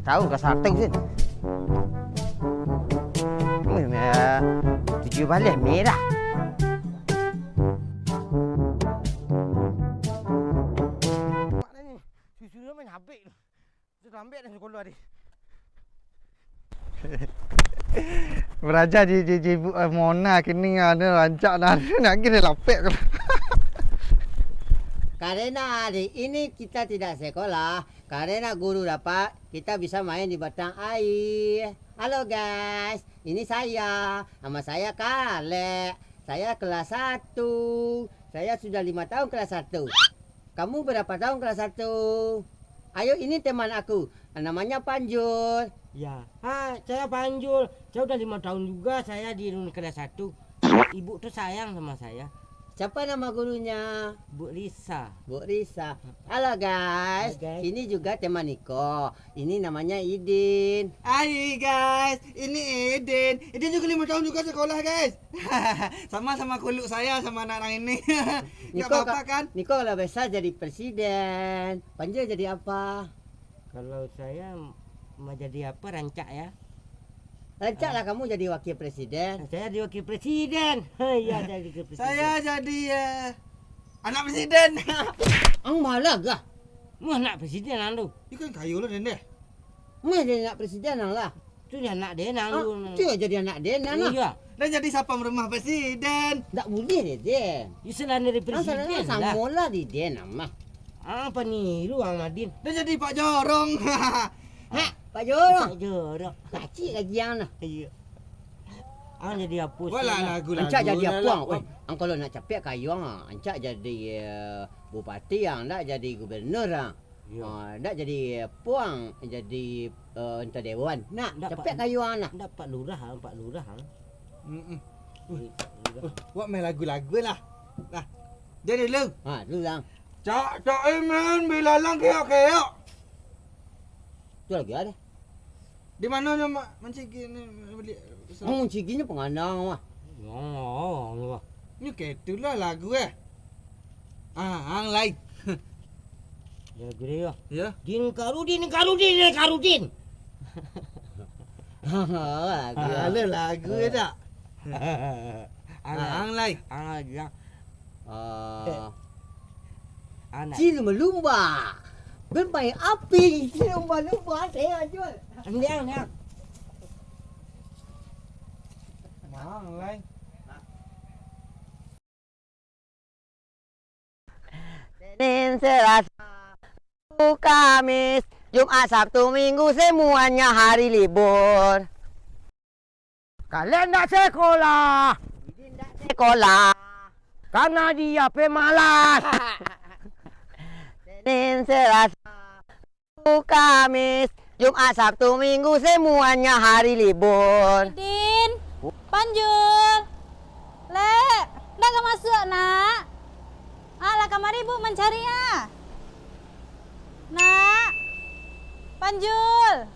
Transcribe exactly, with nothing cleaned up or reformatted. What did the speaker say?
Tahu ka satu tu. Wih, merah. Tujuh baleh merah. Susu dia main habis tu. Terlambat dah sekolah ni. Baraja di, di, di, eh, Mona kini anu rancak dah. Nak kini lapek. Karena hari ini kita tidak sekolah, karena guru dapat, kita bisa main di batang air. Halo guys, ini saya. Nama saya Kalek. Saya kelas satu. Saya sudah lima tahun kelas satu. Kamu berapa tahun kelas satu? Ayo, ini teman aku. Namanya Panjul. Ya. Ah, saya Panjul. Saya udah lima tahun juga saya di kelas satu. Ibu tuh sayang sama saya. Siapa nama gurunya? Bu Risa. Bu Risa. Halo guys. Halo guys. Ini juga teman Iko. Ini namanya Idin. Hai guys, ini Idin. Idin juga lima tahun juga sekolah guys. Sama-sama kuluk saya sama anak orang ini. Nggak Niko apa-apa ka-, kan? Niko kalau besar jadi presiden. Panjul jadi apa? Kalau saya mau jadi apa, rancak ya. Rancaklah kamu jadi wakil presiden. Saya jadi wakil presiden. Iya, saya jadi wakil presiden. Saya jadi, eh, anak presiden. Ang malah gah. Mah anak presiden ang tu. Ikan kayu lah, Dendeh. Mah jadi anak presiden ang lah. Tu dia anak den ang tu. Tu jadi anak den ang lah. Iya. Dan jadi sapam rumah presiden. Ndak boleh deh, Den. Istilah dari presiden lah. Samo lah di den ang mah. Apa ni lu ang Madin? Dan jadi Pak Jorong. Hah, Pak Jorong. Pak Jorong. Kacik lagi ang nah. Iya. Ang jadi apa? Walah, lagu-lagu. Ancak jadi apa ang? Weh, ang kalau nak capek kayo ang, ancak jadi, eh, bupati ang, ndak jadi gubernur ang. Iya. Ah, ndak jadi apa ang, jadi, eh, anggota dewan. Nak, capek kayo ang nah. Ndak Pak Lurah ang, Pak Lurah ang. Mm-mm. Wah, main lagu-lagu lah. Nah, dia dulu. Ha, dulu ang. Cak, cak, eh, men, bilalang keok-keok. Tu lagi ada. Di mano nyo, Mak? Mancigi ni, beli. Oh, mancigi nyo panganang, wah. Panganang, wah. Nyo ketulah lagu, eh. Ah, ang lai. Ya, gede ya. Ya. Din Karudin, Karudin, Karudin. Lagu, ah, ya. Ada lagu ya, tak? Ang lai. Ang lai, ya. Ah. Anak. Cin lumba-lumba. Bermain api. Cin lumba-lumba, saya Jul. Andiang, andiang. Ang lai. Senin, Selasa, Rabu, Kamis, Jumat, Sabtu, Minggu, semuanya hari libur. Kalian ndak sekolah. Idin ndak sekolah. Karena dia pemalas. Senin, Selasa, Rabu, Kamis, Jumat, Sabtu, Minggu, semuanya hari libur. Idin, Panjul, Lek, ndak ka masuak, Nak? Ah, lah kamari Ibu mancari, ah. Nak, Panjul.